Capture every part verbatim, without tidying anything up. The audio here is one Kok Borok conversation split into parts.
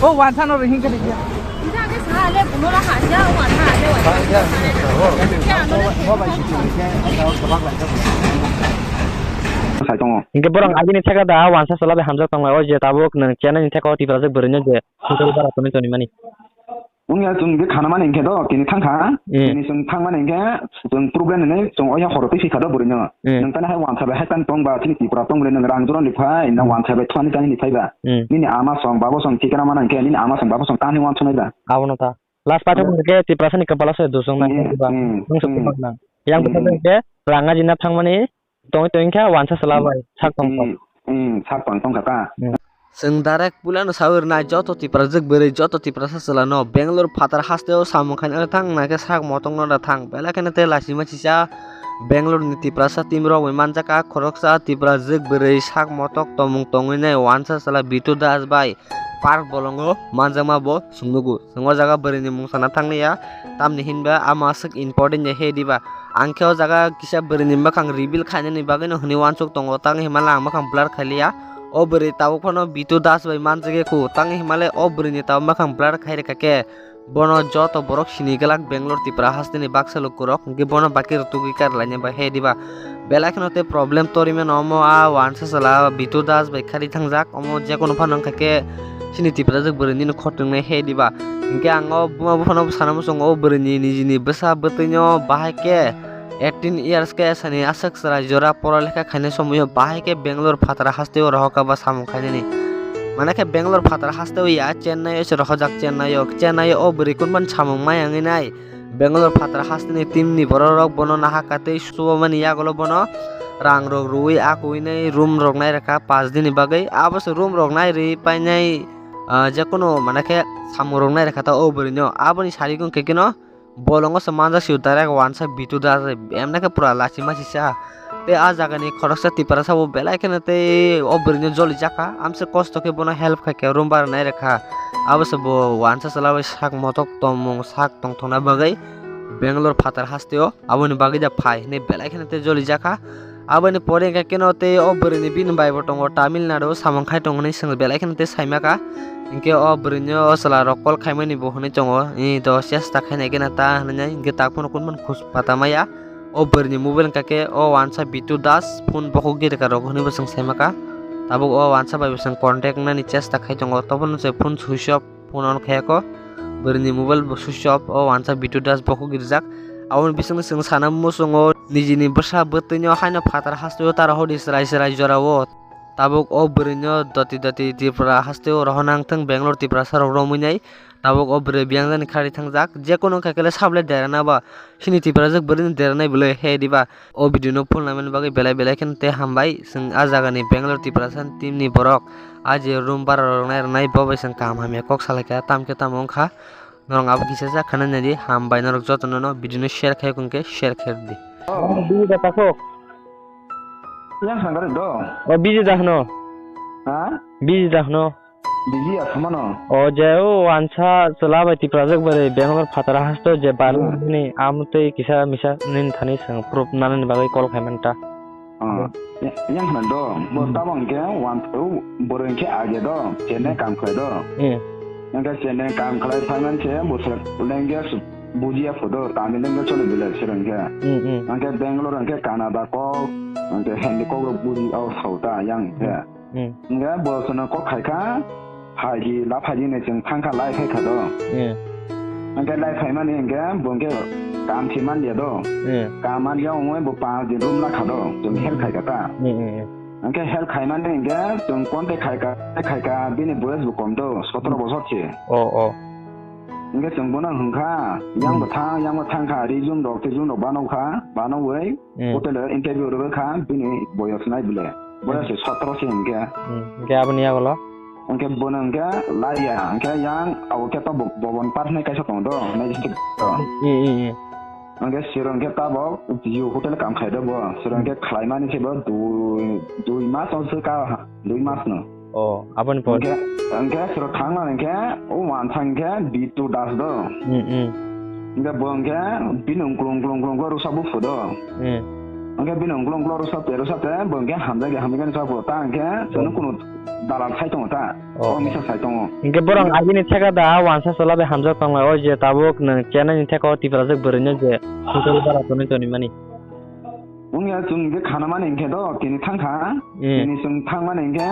O wansa no ring kani ya. Sai tongo. Hingke borok agini theka da wansa chwla bai hamjak tonglai o je tabuk nwng chennai ni theka o Tiprajwk bwrwi no je hotel bara tonwi tonwi mani. Wngya chwng je khana mani hingke do tini thangkha. Hmm. Tini chwng thangmani hingke chwng problem hinwi chwng oya horo twi sikha do bwrwi no. Hmm. Nwng tani hai wansa bai hai tang tong ba chini Tripura tong bwrwi nwng rang jora ni phai na Hmm. wansa bai thani tani ni phai ba. Hmm. Nini ama song babo song thikana mana hingke nini ama song babo song tani wansa nai ba. Abono ta. Last pathak Hmm. hingke Tiprasa ni kwpala se dusong nang Hmm, ba. Hmm. Nwng se Hmm. kwbak nang. Yang Hmm. kwbak hingke rang ajina thangmani tongwi tongwi kha wansa chwla bai sak tong kha. Hmm, hmm, sak tong tong kha ta. Hmm. Chwng direct puilano sawi rwnai joto Tiprajwk bwrwi, joto Tiprasa chwla no Bangalore phatar hasteo samung khaina thang nai khe sak motokno da thang. Belai kheno tei lachima chisa Bangalore ni Tiprasa team rok bai manjak kha khoroksa Tiprajwk bwrwi sak motok tomung tongwi nai wansa chwla Bitu Das bai park bolongo manjakma bo chwng nugo. Chwng o jaga bwrwini mung sana thanglia, tamni hinba ama aswk important ya he diba. Ang khe o jaga kisa bwrwini mwkhang reveal khainani bagwino hwnwi uansuk tongo, tang hinmale ang mwkhang blur khailiya. O bwrwi tabuk phano Bitu Das bai manjagwi khu, tang hinmale o bwrwini tabuk mwkhang blur khai rwkha khe bono joto borok sini glak Bangalore Tripura hasteni baksa lukurok, hwnkhe bono bakirok tugwi karlaina ba he diba. Belai kheno tei problem torimano omo a wansa chwla Bitu Das bai khari thangjak, omo jekono phano wngkha khe chini Tiprajwk bwrwini no khotwng nai he diba. Hinkhe ang o buma buphano sana muchungo o bwrwini nijini bwsa bwtwino bahai khe eighteen years khe sani aswk chwrai jora pora lekha khainai somoio bahai khe Bangalore phatara hasteo rohorkha ba samung khainani. Mana khe Bangalore phatara hasteo ya Chennai o se rohorjak Chennai o. Chennai o o bwrwi kunban samung maya wngwi nai. Bangalore phatara hasteni team ni borok rok bono nahaka tei subamani yagulo bono rang rok rwui a kuinai room rok nai rwkha paanch din ni bagwi. Abo se room rok nai rwui painai, ah, jekono mana khe samung rok nai rwkha ta o bwrwi no. Aboni sari wngkhe keno bolongo se manjak sio direct wansa Bitu Das emna khe pura lachima sisa. Tei a jagani khoroksa Tiprasa bo belai kheno tei o bwrwino jolijakha. Amse kosto khe bono help khaikha, room bara nai rwkha. Abo se bo wansa chwla bai sak motok tongmung sak tongthokna bagwi Bangalore phatar hasteo aboni bagwi da phai hinwi belai kheno tei jolijakha. Aboni pore hwnkhe keno tei o bwrwini bini bai bo tongo Tamil Nadu samung khai tongo hinwi chwng belai kheno tei saimakha. Hinkhe o bwrwino o chwla rok call khaimani bo hinwi tongo, "Ee, do chesta khainai khe na ta," hinwi, hinkhe tak phano kunmani khus pata maya. O bwrwini mobile wngkha khe o wansa Bitu Das phone bokhok girika rok hinwi bo chwng saimakha. Tabuk o wansa bai bo chwng contact wngnani chesta khai tongo, tobono se phone switch off, phone on khayako. Bwrwini mobile bo switch off, o wansa Bitu Das bokhok girjak. Aboni bisingtwi chwng sana muchungo nijini bwsa bwtwino haino phatar hasteo tara hodi chwrai chwrai jorao. Tabuk o bwrwino doti doti Tripura hasteo rohorna wngthwng, Bangalore Tiprasa rok romwi nai. Tabuk o bwrwi biyang jani khari thangjak, jekono wngkha khe le sablai derana ba, chini Tiprajwk bwrwini deranai bwle he diba. O video no full naimani bagwi belai belai kheno tei hambai. Chwng a jagani Bangalore Tiprasa team ni borok a je room bara rok nai rwnai bo bai chwng kaham hamya kok salaikha, tamkhe tamo wngkha. Norok abo kisa sa khana nai di, hambai norok jotono no video no share khai khe share khai di. Oh. Bini da takhuk. Yang sangare do. O biji da hwno. Ha? Biji da hwno. Biji ya samano. O je o wansa chwla bai Tiprajwk bwrwi Bangalore phatara hasto je barwi Hmm. bini amtwi kisa misa nini thani chwng proof nanani bagwi call khai manta. Ah, ya-, yang khna do, bo Hmm. tamo hwnkhe wan-, o borwi hwnkhe age do, Chennai Hmm. kam khlai do. Hmm. Hwnkhe Chennai kam khlai phaimani se bo se language bujiya phodo, Tamil language choli belai sero hwnkhe. Hmm, hmm. Hwnkhe Bangalore hwnkhe Kannada kok, hwnkhe Hindi kok rok buji o sao ta yang hwnkhe. Hmm. Hmm. Hwnkhe bo sono kok khai kha, phaidi, la phaidi hinwi chwng thang kha, lai phai kha do. Hmm. Hwnkhe lai phaimani hwnkhe bo hwnkhe kam se man ya do. Hmm. Kam man ya wngwi bo panch din room la kha do, chwng Hmm. help khai kha ta. Hmm, hmm, hmm. Hwnkhe help khaimani hwnkhe chwng contact khai kha, khai kha, bini boyes bo kom do, sotoro Hmm. bosor se. Oh, oh. Hwnkhe chwng bono hwn kha, yang Hmm. bo thang, yang bo thang kha, resume rok, tei resume rok bano kha, bano wi. Hmm. Hotel o interview rwgwi kha, bini boyos nai bwle. Boyos Hmm. se sotoro se hwnkhe. Hmm. Hwnkhe aboni yagulo? Hwnkhe bono hwnkhe laiya, hwnkhe yang abo khe to bo-, Bobon Park hinwi kaisa tongo do, magistrate do. Hmm, hmm, hmm. Hwnkhe siro hwnkhe tabok Jio hotel kam khai do bo. Siro Hmm. hwnkhe khlaimani se bo dui, dui mas no se ka, dui mas no. Oh, aboni pore? Hwnkhe, hwnkhe siro thangna hwnkhe, o wansa hwnkhe Bitu Das do. Hmm, hmm. Hwnkhe bo hwnkhe bini uklung, uklung, uklung, uklung rwsa buphu do. Hmm. Hwnkhe bini ungkulung ungkulung rwsate rwsate bo hwnkhe hamjakya hamjakya ni sabo ta hwnkhe chwngno kunu dalal sai tongo ta. Oh. O misa sai tongo. Hwnkhe borok agini theka da wansa chwla bai hamjak tonglai o je tabuk nwng chenai ni theka o Tiprajwk bwrwino je hotel bara tonwi tonwi mani. Wngya chwng hwnkhe khana mani hwnkhe do tini thangkha. Hmm. Tini chwng thangmani hwnkhe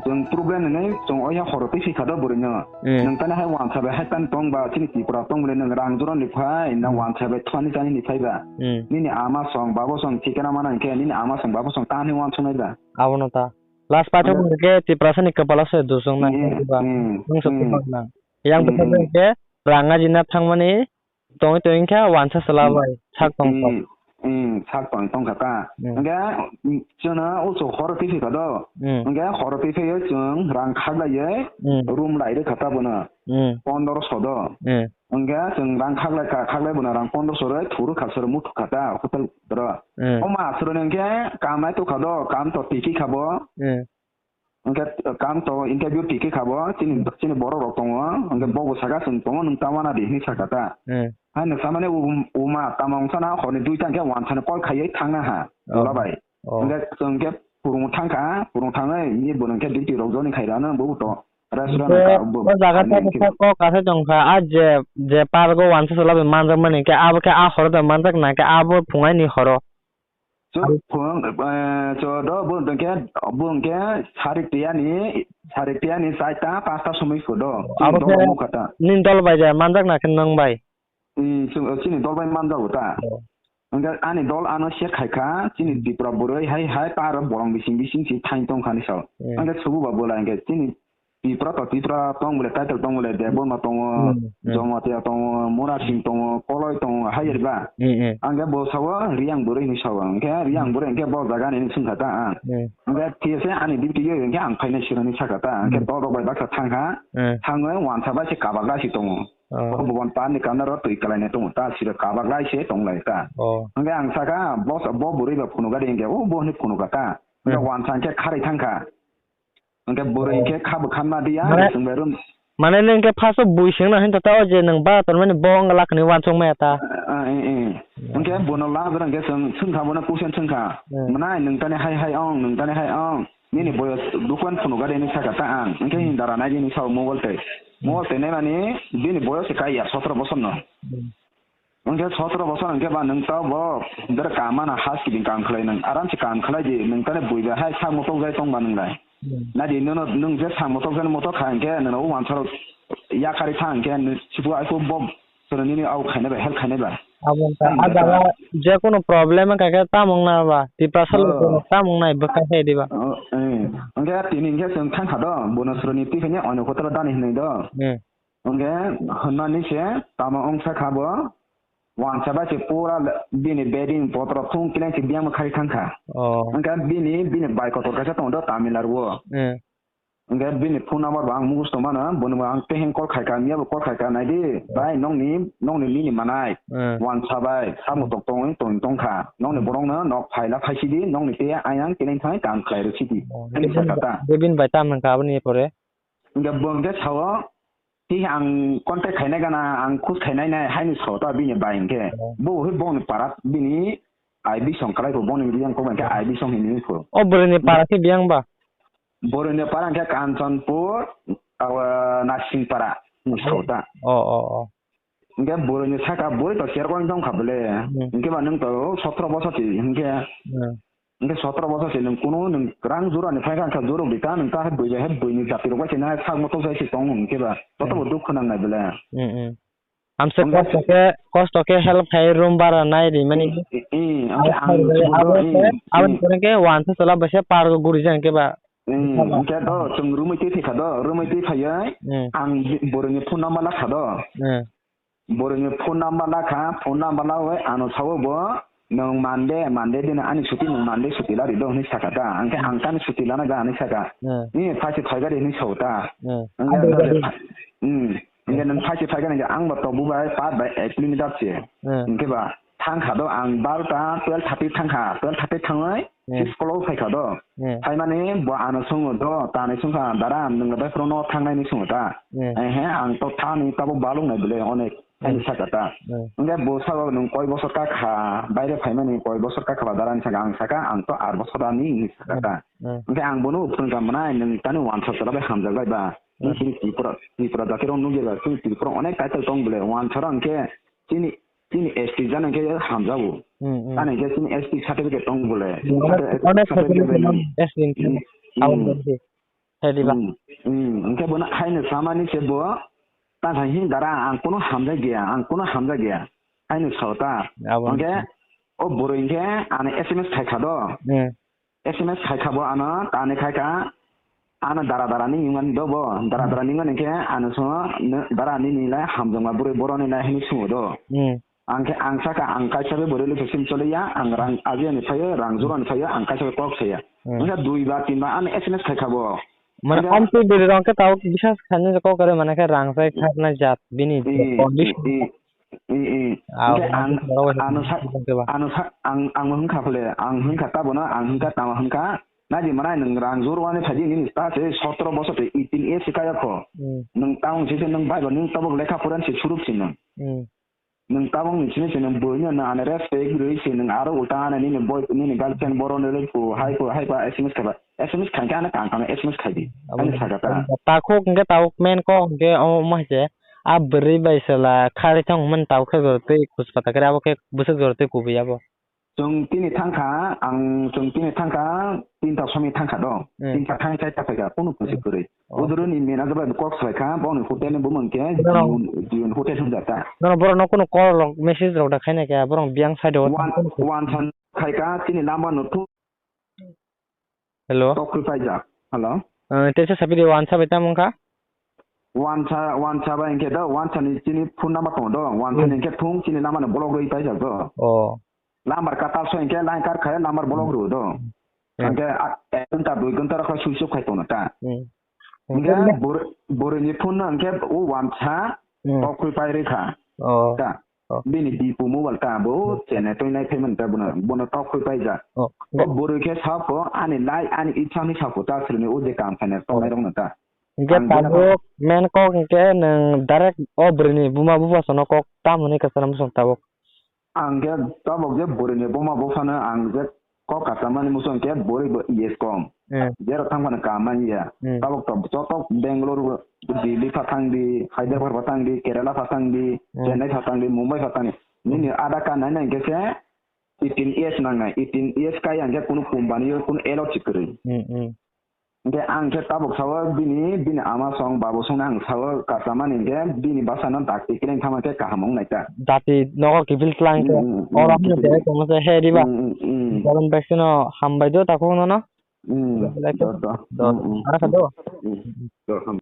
chwng problem hinwi chwng oya horo twi sikha do bwrwino. Hmm. Nwng tani hai wansa bai hai tani tong ba chini Tripura tong bwle nwng rang jora ni phai na wansa bai thani tani ni phai ba. Hmm. Nini ama song babo song thikana mana hwnkhe nini ama song babo song tani wansuknai da. Abono ta. Last paithak hwnkhe Tiprasa ni kwpala se dusong nang ba. Hmm. Nwng sokti bakna. Yang bwkha hwnkhe rang ajina thangmani tongwi tongwi kha wansa chwla bai sak tong kha. Hmm, hmm, sak tong tong kha ta. Hmm. Hwnkhe, hmm, chwngno uchu horo twi phi kha do. Hmm. Hwnkhe horo twi phaiyo chwng rang khaklaiwi room lai rwkha ta bono. Hmm. Pondro so do. Hmm. Hwnkhe chwng rang khaklai kha, khaklai bono rang pondro so rwi thuru kha sero muthuk kha ta hotel ro. Hmm. Oma aswrwini hwnkhe kam nai tukha do, kam to tiki kha bo. Hmm. Hwnkhe kam to interview tiki kha bo, chini, chini borok rok tongo, hwnkhe bobo saka chwng tongo, nwng ta wana di hinwi saka ta. Hmm. Hai nwng samani um-, uma tamo wngsa na horni duita hwnkhe wansani call khaiwi thangna ha, oh, tola bai. Oh. Hwnkhe chwng hwnkhe phurung thangkha, phurung thangwi ni bo hwnkhe duty rok joining khairano bo to restaurant hwnkhe ka bo o jaga khaina tei hwnkhe kok asai tongkha, a je, je park o wansa chwla bai manjakmani hwnkhe abo khe a horo da manjak na hwnkhe abo phungai ni horo. Chwng phung, eh, cho do bo hwnkhe, bo hwnkhe sarik tiyani, sarik tiyani chaita pasta somoi pho do. Abo khe nini dol bai de manjak na khe nwng bai? Hmm, chwng, chini dol bai manjago ta. Oh. Hwnkhe ani dol ano share khai kha, chini Tripura bwrwi hai hai ta aro bolong bising bising si thain tong kha ni sao. Hmm. Hwnkhe subu ba bolai hwnkhe chini Tipra to Tipra tong bole, title tong bole, Debbarma tongo, hmm, hmm, Jamatia tongo, Murasing tongo, Koloi tongo, hai ri ba? Hmm, hmm. Ang khe bo sao Riyang bwrwi hinwi sao, ang khe Riyang bwrwi hwnkhe bo jaga ni swng kha ta ang. Hmm. Ang khe T S A ani duty yo hwnkhe ang phainai siro hinwi sa kha ta, ang khe, hmm, dol rok bai baksa thang kha, hmm, thangwi wansa bai se kabak lai si tongo. Oh. O bubon par ni kamna ro twi kwlai nai tongo ta, siro kabak lai se tong lai ta. Oh. Ang khe ang sa kha, bo, bo bwrwi ba phunuk gari hwnkhe, o bo hinwi phunuk kha ta. Ang khe, hmm, wansa ang khe kharwi thang kha. Hwnkhe bwrwi hwnkhe kha bwkha ma diya, mane, chwng bai room. Mane nwng khe first o bui swngna hinwi tata o je nwng ba tonmani bo wng lakni uansuk maya ta. Ah, eh, eh. Hwnkhe bono labra hwnkhe chwng swngkha, bono question swngkha. Hmm. Mwnai nwng tani hai hai ong, nwng tani hai ong. Nini boyos dukan phunukha de hinwi sakha ta ang. Hwnkhe, hmm, hini dara nai di hinwi sao mobile tei. Hmm. Mobile tei naimani bini boyos se kai ya sotro bosor no. Hmm. Hwnkhe sotro bosor hwnkhe ba nwng tao bo bere kam mana has kibing kam khlai nwng aram se kam khlai di nwng tare bui bai hai sak motokjai tong ba nwng lai. Hmm. Nai di nono nwng je sak motokjani motok kha hwnkhe nono o wansaro yakarwi tha hwnkhe nw sibu ai khe bo sono nini au khainai bai help khainai bai. Abo wngkha. Tamo a jaga jaga je kono problem wngkha khe tamo wngna ba Tiprasa, oh, kono tamo wngnai bwkha khe diba. Oh, eh. Hwnkhe tini hwnkhe chwng thang kha do bono sroni twi khainai oino kotoro dani hinwi do. Hmm. Hwnkhe hwnmani se tamo wngsa kha bo, wansa bai se pura le-, bini bedding potro thung kileng se biyang bo khari thang kha. Oh. Hwnkhe bini, bini bai kotor kaisa tongo do Tamil Nadu o. Hmm. Hwnkhe bini phone number bo ang mugusto mano, bono bo ang teheng call khai kha, miya bo call khai kha, nai di, hmm, bai nokni, nokni nini manai, hmm, wansa bai, samung, hmm, tok tongwi tong tong kha, nokni, hmm, borok no nok phaila phai sidi, nokni tei ayang kileng thangwi kam khlai rw sidi. Oh, ani bini, sakha ta. Bini bai tam wngkha aboni pore? Hwnkhe bo hwnkhe sao, "Hi ang contact khainai gana, ang khus khainai nai," haini sao ta bini bai hwnkhe. Oh. Bo hwi bongni para bini I B song kwlai pho, bongni yang kok bai hwnkhe I B song hinwi pho. O bwrwini para khe biyang ba? Bwrwini para hwnkhe Kanchanpur, abo Narsingpara ni sao ta. Oh, oh, oh. Hwnkhe bwrwini saka bwrwi to cherkong tong kha bwle. Hmm. Hwnkhe ba nwng to sotro bosor si hwnkhe. Hmm. Hwnkhe sotro bosor si nwng kunu nwng rang jura ni phai kha, wngkha jurok di ta nwng ta hai bwija hai bwini jati rok bai se nai sak motok jai se tong hwnkhe ba. Joto bo, hmm, dukhu nang nai bwle. Hmm, hmm. Amse hwnkhe kosto khe, kosto khe help khai room bara nai ri mani. Hmm, hmm, hmm, hwnkhe ang abo, abo, hmm, khe, hmm, aboni pore khe wansa chwla bai se park o guri jang khe ba. Hmm, hwnkhe do chwng romwi twi phi kha do, romwi twi phaiwi, hmm, ang bwrwini phone number la kha do. Hmm. Bwrwini phone number la kha, phone number lawi ano sawi bo, "Nwng mande, mande dino ani suti, nwng mande suti lari do," hinwi sakha ta. Hwnkhe ang tani suti lana ga hinwi sakha. Hmm. Nini phaise phaiga de hinwi sao ta. Hmm. Hwnkhe, hmm, hwnkhe nwng phaise phaiga nang khe ang bo tobu bai pat bai ek kilometer se. Hmm. Hwnkhe ba thang kha do ang barota twelve thirty thang kha, twelve thirty thangwi, hmm, six o'clock phai kha do. Hmm. Phaimani bo ano swngo do, tani swngkha, "Dara, nwng bai phano no thangnai?" hinwi swngo ta. Hmm. Ehe, ang to thani tabo baluk nai bwle onek. Ani Hmm. saka ta. Hmm. Hingke bo saka nwng koi bosor ka kha, baire phaimani koi bosor ka kha ba dara ni saka ang saka, ang to ar bosor ani hinwi saka Hmm. ta. Hmm. Hingke ang bono phwrwngkha mwnai, nwng tani wansa chwla bai hamjak bai ba. Nwng Hmm. chini Tripura, Tripura jati rok nugya ba, chini Tripura onek title tong bole, wansa rok hingke chini, chini S T jana hingke hamjago. Hmm, hmm. Tani hingke chini S T certificate tong bole. Hmm, onek, Certificate onek certificate certificate nwng, nwng S T ni hmm, hmm. Tei diba? Hmm, hmm, hingke bono haino samani se bo, ta sa hin dara ang kono hamjak ya, ang kono hamjak ya. Haino sao ta. Abo hingke, o boroi hingke ano S M S khai kha do. Hmm. S M S khai kha bo ano, tani khai kha, ano dara dara ni hinmani do bo, dara dara ni hinmani hingke ano so, dara nini lai hamjakma boroi borok ni lai hinwi sungo do. Hmm. Ang khe, ang saka, ang kaisa bai boroi lukhe sim choliya, ang rang ajiani phaio, rang jurani phaio, ang kaisa bai kok saya. Hmm. Wngkha dui ba tin ba ano S M S khai kha bo. Mane wngkha amtwi bwrwi rok khe tabuk bisas khainai kok kwrwi mane khe rang sai kharnai jat bini condition. I, i, i, i. Ah, wngkha ang, ano sa, ano sa, ang, ang wngkha phale, ang wngkha ta bono, ang wngkha tama wngkha. Nadi manai nwng rang jurwani phaidi nini ta se sotro bosor tei eighteen years se kaya kho. Hmm. Nwng taung se se nwng bai bo nwng tabuk lekha pora se suruk se nwng. Hmm. Nwng tabuk ni sini se nwng bui no nwng ani respect rwi se nwng aro ulta ani nini boy nini girlfriend boro ni rwi phu hai phu hai pha S M S khaiba S M S khaikhe ano kang kang S M S khaidi. Abo ani ni saka ta. Takhuk hwnkhe tabuk main kok hwnkhe omo hai se a bwrwi bai chwla kharwi thang hwnmani tabuk khe jora twi khus pata khe abo khe bwswk jora twi kubui abo. Chwng tini thangkha, ang chwng tini thangkha, tinta somoi thangkha do. Hmm. Tinta thang chai ta phaikha, kunu kwswi kwrwi. Oh. Uduruni manager bai kok swlaikha, boni hotel ni bumung khe Borok Jiyun, Jiyun hotel hwnjak ta. Nono borok no kunu call rok, message rok da khaina khe, borok biyang side o. Wan, wan san khaikha, tini lama no thu. Hello. Tok khe paijak. Hello. Eh, teisa sapi de wansa bai tamo wngkha? Wansa, wansa bai hwnkhe da, wansa ni chini phone number tongo do, wansa ni Hmm. hwnkhe thung chini lama no block rwi paijak do. Oh. Lambar katal so hwnkhe line kar khai lambar block rw do. Hmm. Hwnkhe a, ek ghonta dui ghonta rok switch off khai tono ta. Hmm. Hwnkhe Hwnkhe bor-, boroni phone no hwnkhe o wansa Hmm. tok khe pai rikha. Oh. Ta. Oh. Bini Vivo mobile ta bo Oh. chene toi nai phaimani ta bono, bono tok khe paijak. Oh. O boroi khe sako ani lai ani ichha ni sako ta srwni o je kam khainai Oh. tongnai rokno ta. Hwnkhe Ang bini tabuk main kok hwnkhe nwng direct o bwrwini buma bupha sono kok tam hwnwi kwchana muchung tabuk. Ang khe tabuk je bwrwini buma buphano ang je kok kasamani muchung khe bwrwi bo yes kom. Hmm. Jerok thang phano kaham manya. Hmm. Tabuk to joto Bangalore, Delhi pha thang di, Hyderabad pha thang di, Kerala pha thang di, Hmm. Chennai pha thang di, Mumbai pha thang di. Nini Aadhaar card nai nai khe se eighteen years nang nai. Eighteen years kai ang khe kunu company o kunu allow si kwrwi. Hmm, hmm. Hingke ang khe tabuk sao bini, bini ama song, babu song ang sao kasamani hingke bini bwsano dakti kwrwng thangma khe kaham wng nai ta. Jati nogo kiphil tlang khe. Hmm, hmm, hmm, oro hwnwi kiphil. Tongma se he diba. Hmm, hmm, hmm. Jalan bai kheno hambai do takhuk nono. Hmm, Belai do, do. Do. Hmm, hmm. Ano sa do? Hmm, do, ham.